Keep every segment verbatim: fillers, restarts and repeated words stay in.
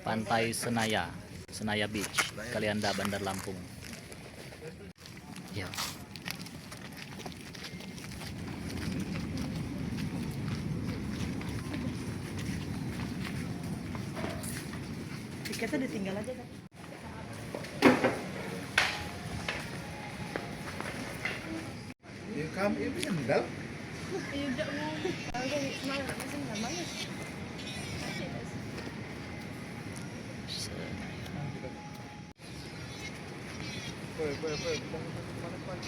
Pantai Senaya, Senaya Beach, Kalianda, Bandar Lampung. Ya. Tiketnya ditinggal aja kan. Ya, kami ini endal. Iya, udah mau. Tahu dari semalam, masih nggak manis. Masih, Mas. Boy, boy, boy, bilang itu kemana, boy?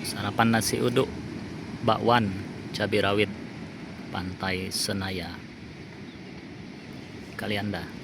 Sarapan nasi uduk, bakwan, cabe rawit, Pantai Senaya, Kalianda.